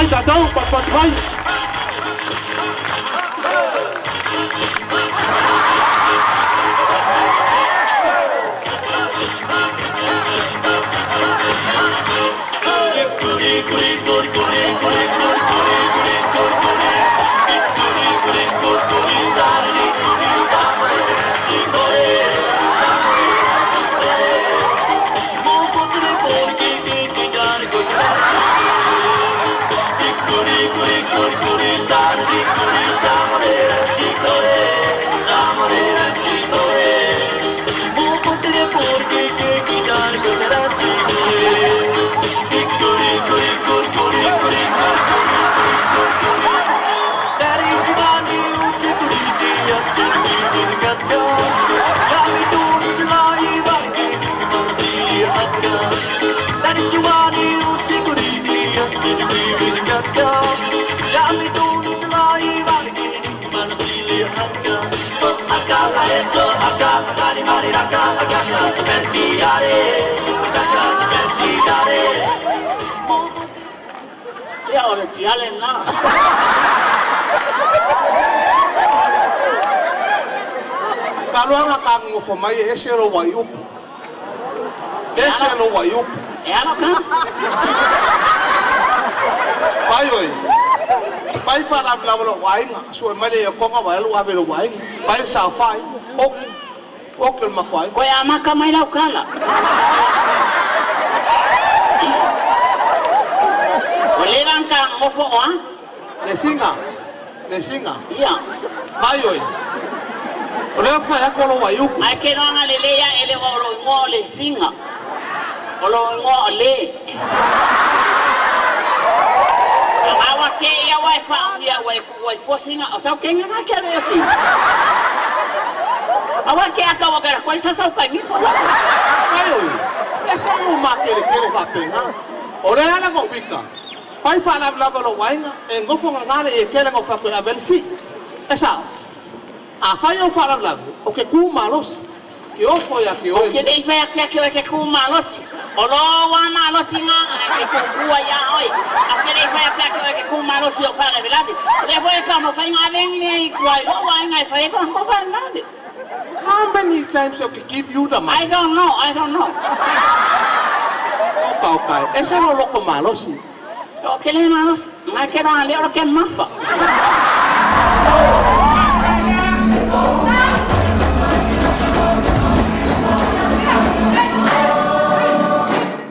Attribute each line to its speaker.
Speaker 1: Mai tatou, patupatu mai.
Speaker 2: Ia o le tiale lena.
Speaker 1: Taluaga ka gogofo mai e ese lou fuaiupu. Ese lou fuaiupu.
Speaker 2: E alo ka.
Speaker 1: Fai oi. Fai faalavelave lou aiga, sue mai le iokoga ua alu ave i lou aiga. Fai le saofai, oki, oki o le matou aiga.
Speaker 2: Koe amaka mai lau kala. O le vang ka ngofo oa.
Speaker 1: Le singa, le singa.
Speaker 2: Ia.
Speaker 1: Mai oi. O lea fai atu o lou fuaiupu.
Speaker 2: Mai ke noanga le le ia ele o lo ingoa o le singa. O lo ingoa o le. Awa ke ia wai fa ia wai wai fosinga o sau kenga na ke le singa. Awa ke aka wa gara koi sa sau kai mi fo.
Speaker 1: Mai oi. E se u makerekere faapena. O le ala ngo wika. Fai faalavelave o lou aiga, e gofo gaga le iekele ga ou faapea e ave le sii. E sao. Afai ou faalavelave, o ke ku malosi. Ke ofo ia te oe.
Speaker 2: Ke le i fai ake ake o ke ku malosi. O lo wa malosi ngā ke kukua ia oi. A ke le i fai ake ake o ke ku malosi o faalavelave. O lea foi e ka mo fai ngā vengi nei kuai lo wa inga e fai e fa ko faalavelave.
Speaker 1: How many times I can give you the money?
Speaker 2: I don't know, I don't know.
Speaker 1: Oka oka, e ese lo loko malosi.
Speaker 2: O ke le malosi, mai ke rā le o ke mafa.